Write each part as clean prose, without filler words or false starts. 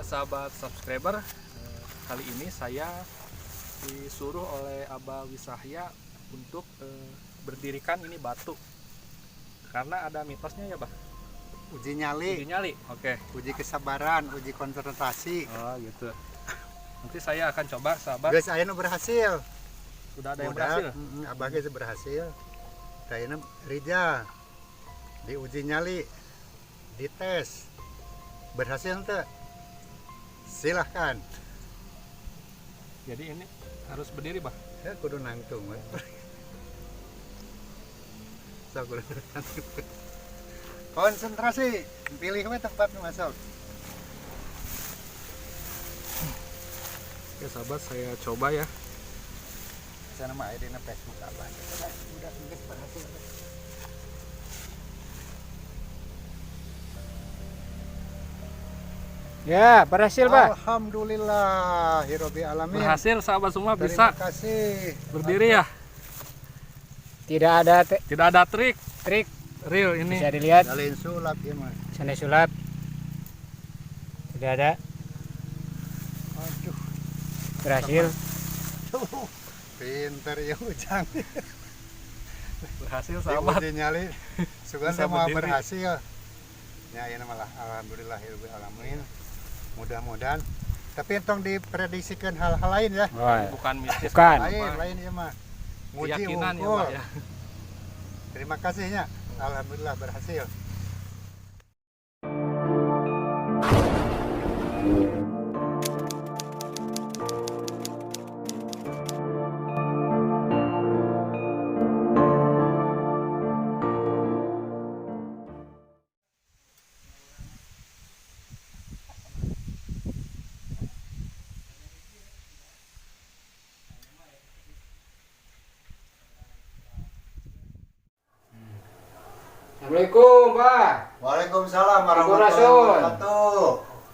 Sahabat subscriber, kali ini saya disuruh oleh Abah Wisahya untuk berdirikan ini batu. Karena ada mitosnya ya, Bah? Uji nyali. Uji nyali. Oke. Uji kesabaran, uji konsentrasi. Oh, gitu. Nanti saya akan coba, sahabat. Guys, aya nu berhasil. Sudah ada yang Budak, berhasil. Abah geus berhasil. Tayana Rijal diuji nyali, dites. Berhasil henteu? Silahkan. Jadi ini harus berdiri, Bah. Ya kudu nangtung we. Sok kudu nangtung. Konsentrasi, pilih we tempat nu masuk. Oke, sahabat, saya coba ya. Sana mah aya dina Facebook Abah. Udah geus berhasil. Ya, berhasil, Pak. Alhamdulillah, hirobi alamin. Berhasil, sahabat semua, bisa Terima kasih. berdiri ya. Tidak ada Tidak ada trik, trik, real ini. bisa dilihat. Dalin sulap ieu mah. Sana sulap. Tidak ada. Aduh, Berhasil. pinter ya Ujang. Berhasil, sahabat. Diuji nyali, sugan Bisa teh moal berdiri. berhasil. Ya ieu malah alhamdulillah hirobi alamin. Mudah-mudahan. Tapi entong diprediksikan hal-hal lain ya. Wah. Bukan mistis. Bukan. Lain, apa. lain ieu mah. Nguji Keyakinan ya, unggul. Pak ya. Terima kasihnya. Alhamdulillah berhasil. Assalamualaikum, Pak. Waalaikumsalam warahmatullahi Sampurasun. wabarakatuh.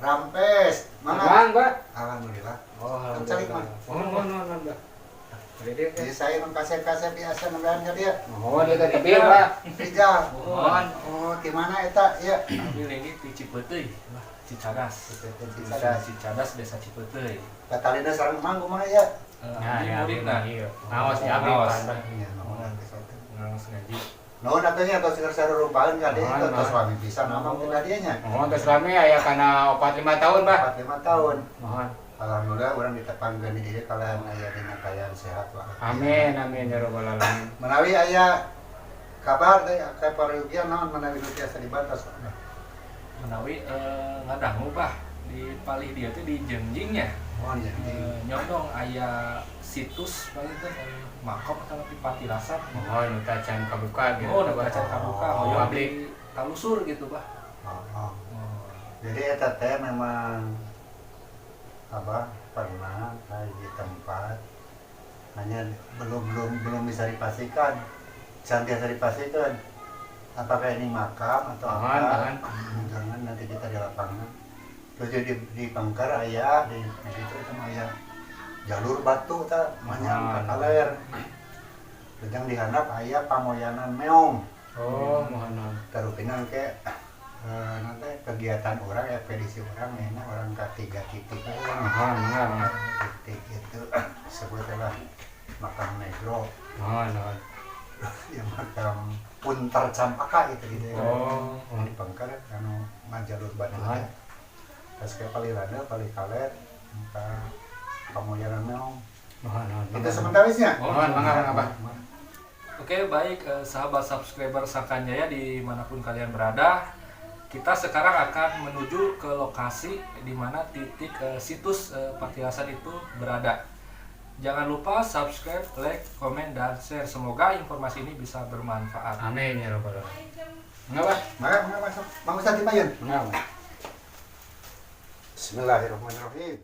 Rampes, mana? Bang, Pak. Alhamdulillah. Oh, Kan calik mah. Mohon, mohon, mohon, Pak. Boleh dia, Jadi saya nu kasep-kasep biasa nembean ka dia. Mohon dia tadi bil, Pak. Rijal. Mohon. Oh, di mana eta? Iya. Ambil ini di Cipeteuy, lah, Cicadas. Cicadas. Cicadas, Desa Cipeteuy. Batalina sareng emang kumaha ya? Nah, Abdi ya, murid nah. iya. Ngaos ya, abdi, Ngaos. Pak. Iya, nuhun geus eta. Ngaos ngaji. Nuhun atuh nya tos keur sarurupaeun ka dieu Nuhun, tos nuhun. rame pisan amang teh ka dieu nya. Mohon terus rame aya kana 4 5 tahun, Pak. 4 5 tahun. Mohon. Alhamdulillah urang ditepangkeun di dieu kalian aya dina kaayaan sehat walafiat. Amin, amin ya rabbal alamin. Menawi aya kabar teh ka parugian naon menawi nu tiasa dibantos. Menawi ngadangu, Bah, di palih dia teh di Jengjingnya. Mohon ya. Nyondong aya situs paling teh makom atau lebih patilasan. Mohon uta can kabuka gitu. Oh, udah can kabuka, Oh, hoyong publik. di talusur gitu, Bah. Oh, oh. Oh. Jadi eta teh memang apa pernah kayak di tempat hanya belum belum belum bisa dipastikan, can biasa dipastikan apakah ini makam atau Mohon, apa. mohon. Jangan nanti kita di lapangan terus jadi di Pangkar aya di situ itu mah aya jalur batu ta manyang ka Mohon. kaler. Terus di handap aya pamoyanan meong. Oh, mohon, mohon. Tarupina ke nanti kegiatan orang ekspedisi orang ini orang ke tiga titik Mohon, mohon, mohon. titik itu sebutlah makam negro Mohon, mohon. ya makam Punter Campaka itu gitu ya. Oh, di Pengker anu ngajalur batu Mohon. teh. Terus ke Palilanda, Palikaler, ke Pamoyanan meong. Mohon, mohon. Itu sementawisnya. Mohon, mangga, mangga, Pak. Oke, baik sahabat subscriber Sangkanjaya dimanapun kalian berada. Kita sekarang akan menuju ke lokasi di mana titik situs patilasan itu berada. Jangan lupa subscribe, like, komen, dan share. Semoga informasi ini bisa bermanfaat. Amin ya rabbal alamin. Mangga, Pak. Mangga, mangga masuk. Mang Ustadz dibayar. Mangga, Pak. Bismillahirrahmanirrahim.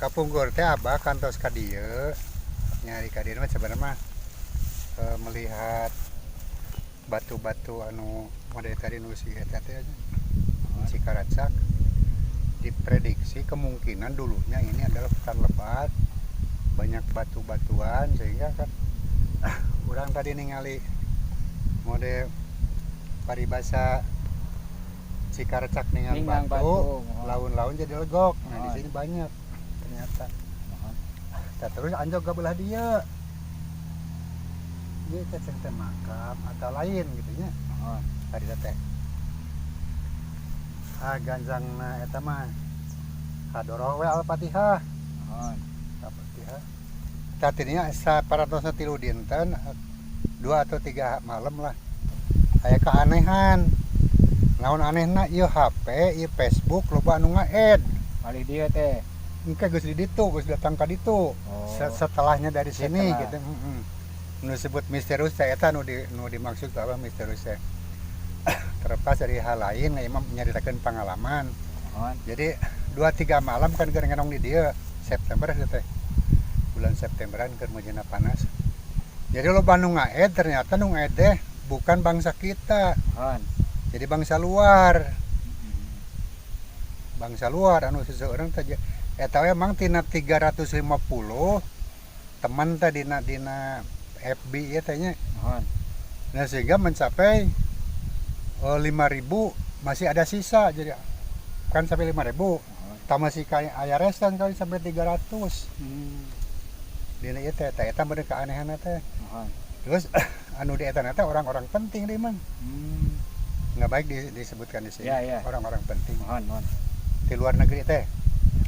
Kapungkur teh Abah kantos ka dieu, nyari ka dieu mah sebenarnya mah melihat batu-batu anu model tadi nu si eta teh Cikaracak, diprediksi kemungkinan dulunya ini adalah hutan lebat, banyak batu-batuan, sehingga kan urang tadi ningali mode paribasa Cikaracak ningang Ninggang batu, batu, oh. laun-laun jadi legok. Nah, di Oh. sini banyak ternyata. Muhun. Nah, terus anjog ke belah dia. Ieu teh ceng teh makam atau lain gitu nya. Muhun. Tadi teh. Ah, ganjangna eta mah kadoroh we Al-Fatihah. Muhun. Al-Fatihah. Tadinya saparatosna 3 dinten, 2 atau 3 malam lah. Aya keanehan. Naon anehna, ieu HP, ieu Facebook loba anu nga-add. Palih dieu teh. Engke geus di ditu, geus datang ka ditu. Oh. Setelahnya dari sini. Setelah. Gitu. Nu disebut misterius teh eta nu di, nu dimaksud apa misterius teh. Terlepas dari hal lain, ieu mah nyaritakeun pengalaman. Muhun. Jadi 2-3 malam kan keur ngenong di dieu, September itu teh. Bulan Septemberan keur mujina panas. Jadi loba nu nga-add, ternyata nu nga-add teh bukan bangsa kita. Muhun. Jadi bangsa luar. Bangsa luar anu seseorang teh eta we emang tina 350 teman teh dina FB ieu teh nya. Muhun. Nah, sehingga mencapai 5.000 masih ada sisa, jadi kan sampai 5.000. Muhun. Tah masih kayak aya resan kali sampai 300. Dina ieu teh eta eta bener keanehan teh. Muhun. Terus anu di eta teh orang-orang penting deh, Mang. Nggak baik disebutkan di sini. Ya, ya. Orang-orang penting Muhun, muhun. Di luar negeri teh.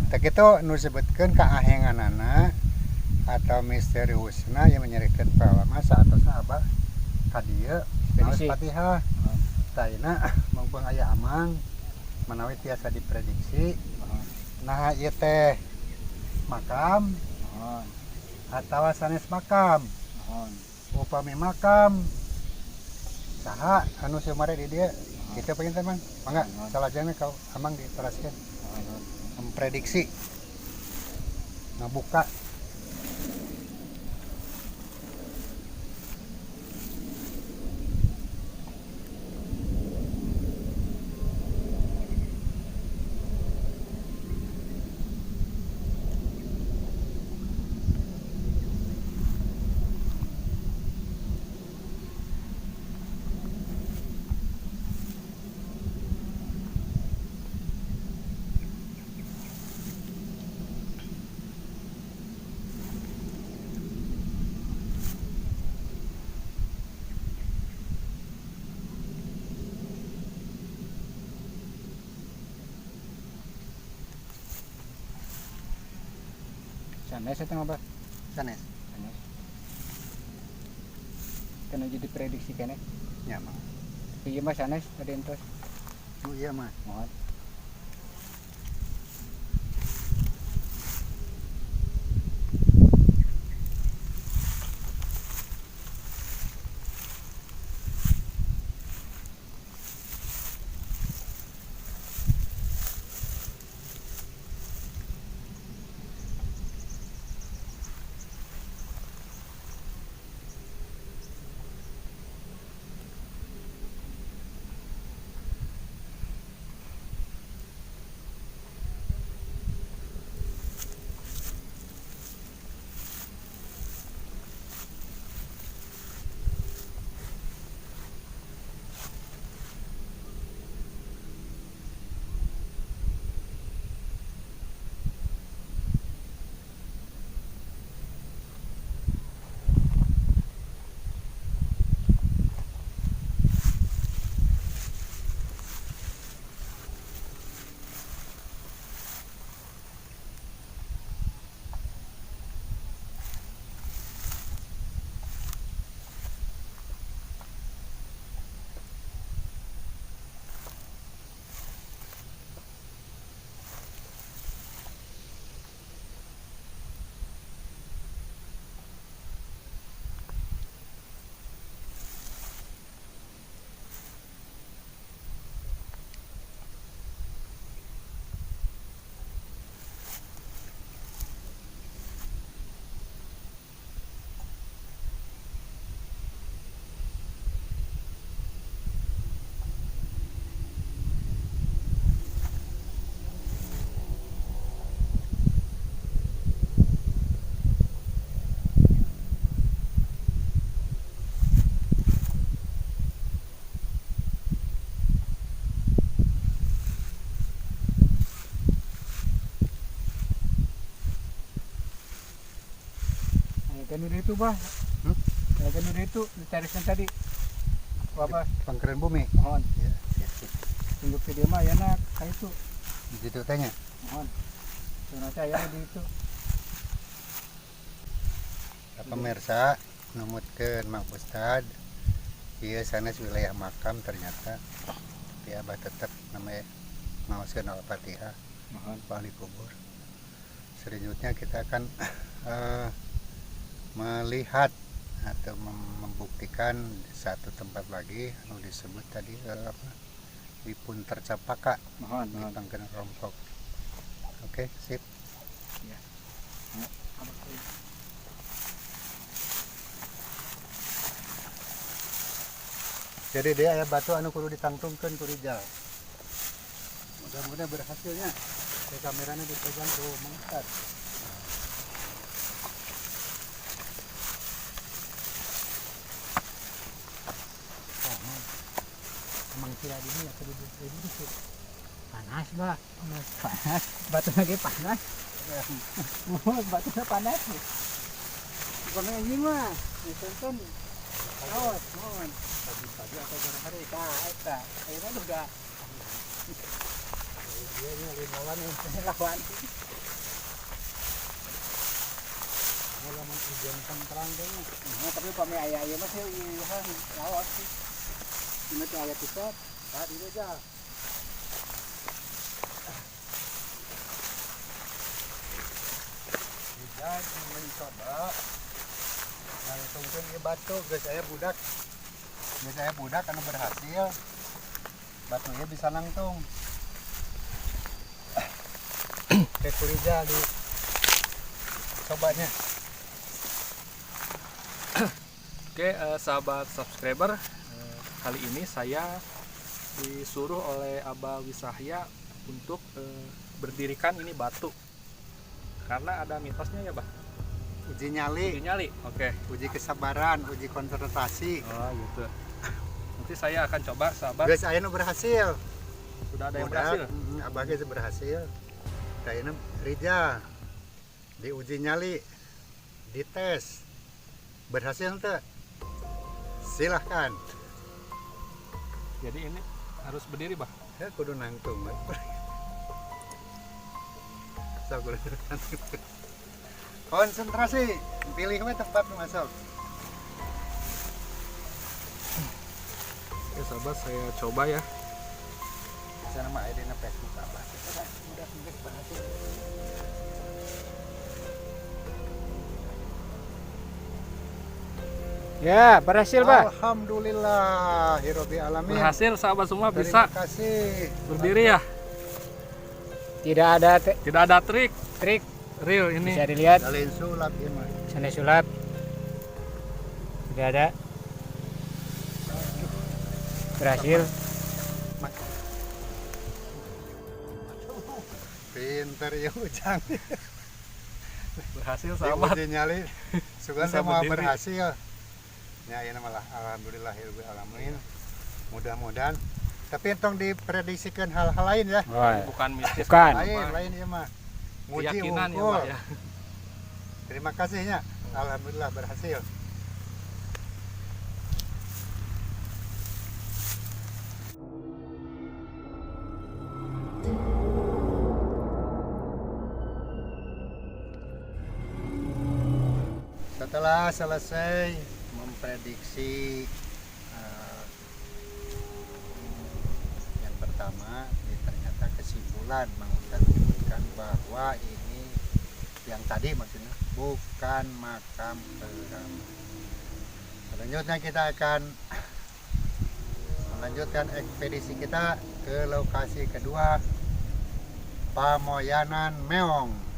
Teh kitu nu disebutkeun kaahenganana atau misteriusna yang menyerikan pengalaman saatosna Abah ka dieu maos Ekspedisi. Fatihah. Muhun. Taina mumpung aya Amang manawi tiasa diprediksi. Muhun. Nah, ieu teh makam Muhun. atawa sanes makam. Muhun. Upami makam saha anu sumare di dieu? Kita pengen teh, Mang. Mangga Muhun. salajengna kau Amang diteraskeun. Muhun. Memprediksi, ngabuka. Sanes eta mah, Bah. Sanes. Sanes. Kena jadi prediksi keneh. Nya, Mang. Ieu mah sanes tadi entos. Oh iya mah. Muhun. Kan udah itu, Bah. Hmm? Ya kan udah itu ditariskan tadi. Ku Abah. Pangkeran bumi. Mohon. Ya, siap, siap. Tunjuk video mah ayana ka itu. Di situ tanya. Mohon. Ternyata ayana di itu. Pemirsa, numutkeun Mak Ustad. Ieu sanes wilayah makam ternyata. Tapi Abah tetap namanya ngaoskeun Al-Fatihah Mohon. ahli kubur. Selanjutnya kita akan melihat atau membuktikan satu tempat lagi anu disebut tadi apa di Punter Capaka Mohon, di mohon. Pangkeran Rompok. Oke, sip. Ya. Abah. Jadi dia aya batu anu kudu ditangtungkeun ku Rijal. Mudah-mudahan berhasilnya. Saya kameranya dipegang ku Mang Ustad. Oh, Mang. Emang tidak dini ya kudu di itu. Panas, Bah. Panas. Panas. Batu lagi panas. Batunya panas. Bukan anjing mah. Tonton. Awas, mohon. Pagi-pagi atau sore hari. Tah, eta. Ayeuna udah Dia ini lain lawan nih. lawan. Lamun hujan terang kayaknya. Nah, tapi upami aya ieu mah sih ieu lawas sih. Ini teh aya pisan. Tadi aja. Rijal mencoba nangtungkeun ieu batu geus aya budak. Geus aya budak anu berhasil. Batu ieu bisa nangtung. Oke, ku Rijal di cobanya. Oke, sahabat subscriber, kali ini saya disuruh oleh Abah Wisahya untuk berdirikan ini batu. Karena ada mitosnya ya, Bah? Uji nyali. Uji nyali. Oke. Uji kesabaran, uji konsentrasi. Oh, gitu. Nanti saya akan coba, sahabat. Geus aya nu berhasil. Sudah ada yang Budak, berhasil. Abah geus berhasil. Kayaknya Rijal diuji nyali, dites, berhasil ente? Silahkan. Jadi ini harus berdiri, Bah. Ya kudu nangtung. Sok kudu nangtung. Konsentrasi, pilih we tempat nu masuk. Oke, sahabat, saya coba ya. Sana mah aya dina Facebook Abah. Udah geus berhasil. Ya, berhasil, Pak. Alhamdulillah, hirobi alamin. Berhasil, sahabat semua, Terima bisa kasih. berdiri ya. Tidak ada Tidak ada trik. trik. Real ini. Bisa dilihat. Salin sulap ieu mah. Sana sulap. Tidak ada. Berhasil. Pinter ya Ujang. Berhasil, sahabat. Diuji nyali. Sugan Bisa mau berdiri. berhasil. Ya ini malah alhamdulillah hirobi alamin. Mudah-mudahan. Tapi entong diprediksikan hal-hal lain ya. Bukan mistis. Bukan. Lain, lain ya mah. Nguji Keyakinan ya, unggul. Pak ya. Terima kasihnya. Alhamdulillah berhasil. Setelah selesai memprediksi yang pertama, ini ternyata kesimpulan Mang Ustadz menyebutkan bahwa ini yang tadi maksudnya bukan makam keramat. Selanjutnya kita akan melanjutkan ekspedisi kita ke lokasi kedua, Pamoyanan Meong.